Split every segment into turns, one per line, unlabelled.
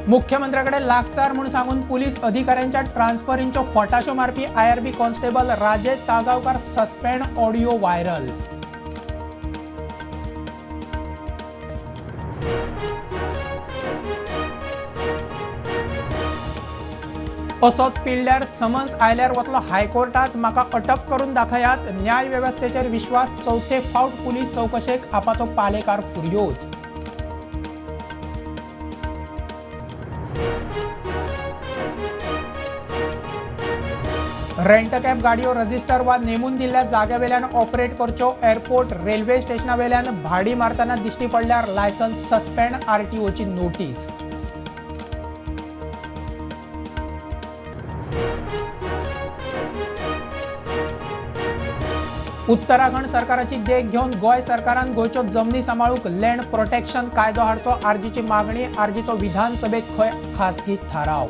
मुख्यमंत्र्याकडे लागचार म्हूण सांगून पुलीस अधिकाऱ्यांच्या ट्रान्सफरींच्यो फटाश्यो मारपी IRB constable Rajesh Salgaonkar suspend, audio viral. असोच पिडल्यार समन्स आयल्यार वतलो हायकोर्टात, म्हाका अटक करून दाखयात, न्याय वेवस्थेचेर विश्वास. चवथे फावट पुलीस चवकशेक आपाचो पालेकार फुर्योज. रेंट कॅब गाडयो रजिस्टर वा नेमून दिल्ल्या जाग्यावेल्यान ऑपरेट करच्यो. एअरपोर्ट, रेल्वे स्टेशनावेल्यान भाडी मारतना दिश्टी पडल्यार लायसन्स सस्पेंड, आरटीओची नोटीस. उत्तराखंड सरकाराची देख घेवन गोंय सरकारान गोंयच्यो जमनी सांबाळूंक लँड प्रोटेक्शन कायदो हाडचो, आरजीची मागणी. आरजीचो विधानसभेत खंय खासगी थाराव.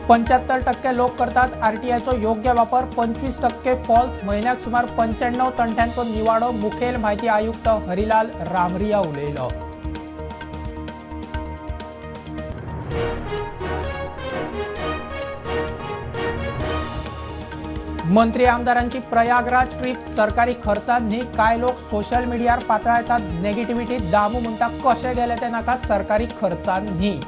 75% लोक करतात आरटीआयचो योग्य वापर, 25% फॉल्स. म्हयन्याक सुमार 95 तंट्यांचो निवाडो, मुखेल म्हायती आयुक्त हरिलाल रामरिया उलयलो. मंत्री आमदारांची प्रयागराज ट्रीप सरकारी खर्चात न्ही, कांय लोक सोशल मिडियार पातळायतात नेगेटिव्हिटी. दामू म्हणटा कशे गेले ते नाका, सरकारी खर्चान न्ही.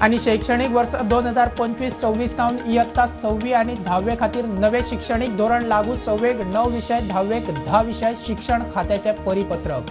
आनी शैक्षणीक वर्स 2025-26 सावन इयत्ता 6वी आनी 10वे खातीर नवे शिक्षणीक धोरण लागू. 6वेक 9 विशय, 10वेक 10 विशय, शिक्षण खात्याचे परिपत्रक.